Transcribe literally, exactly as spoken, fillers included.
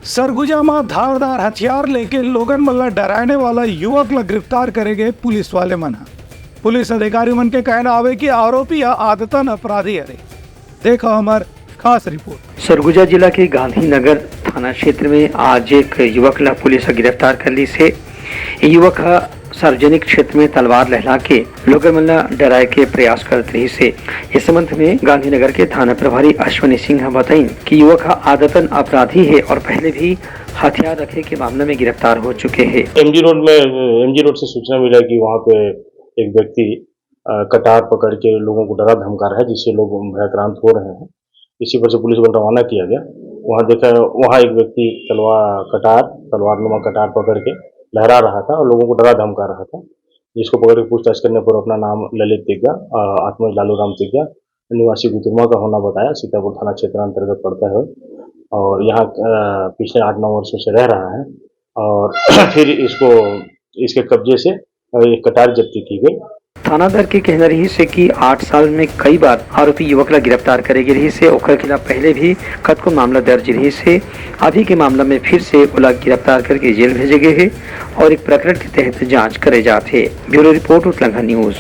सरगुजा म धारदार हथियार लेके लोगन मन ल डराने वाला युवक ल गिरफ्तार करे गे पुलिस वाले मन ह। पुलिस अधिकारी मन के कहना हवे कि आरोपी ह आदतन अपराधी हरे। देखो हमर खास रिपोर्ट। सरगुजा जिला के गांधीनगर थाना क्षेत्र में आज एक युवक ला पुलिस ह गिरफ्तार कर लिस हे। ये युवक ह सार्वजनिक क्षेत्र में तलवार लहला के लोगन मन ला डराए के प्रयास करत रहिस हे। इस संबंध में गांधीनगर के थाना प्रभारी अश्विनी सिंह ह बताइन कि युवक ह आदतन अपराधी हे और पहले भी हथियार रखे के मामला में गिरफ्तार हो चुके हे। एमजी रोड में, एमजी रोड से सूचना मिला कि वहाँ पे एक व्यक्ति, अ, कटार पकड़ के लोगों को डरा धमका रहा है, जिससे लोग भयक्रांत हो रहे हैं। इसी पर से पुलिस बल रवाना किया गया। वहाँ देखा, वहाँ एक व्यक्ति तलवार, कटार, तलवार नुमा कटार पकड़ के लहरा रहा था और लोगों को डरा धमका रहा था, जिसको पकड़ के पूछताछ करने पर अपना नाम ललित तिग्गा, अ, आत्मज लालू राम तिग्गा, निवासी गुदुरमा का होना बताया, सीतापुर थाना क्षेत्र अंतर्गत पड़ता है और यहाँ, अ, पिछले आठ नौ वर्षों से रह रहा है और फिर इसको, इसके कब्जे से, अ, एक कटार जब्ती की गई। थानादार के कहना रहिस हे कि आठ साल में कई बार आरोपी युवक ला गिरफ्तार करे गे रहिस हे, ओकर खिलाफ पहले भी कतको मामला दर्ज रहिस हे। अभी के मामला में फिर से ओला गिरफ्तार करके जेल भेजे गए हे और एक प्रकरण के तहत जांच करे जात हे। Bureau report, Utlangha news.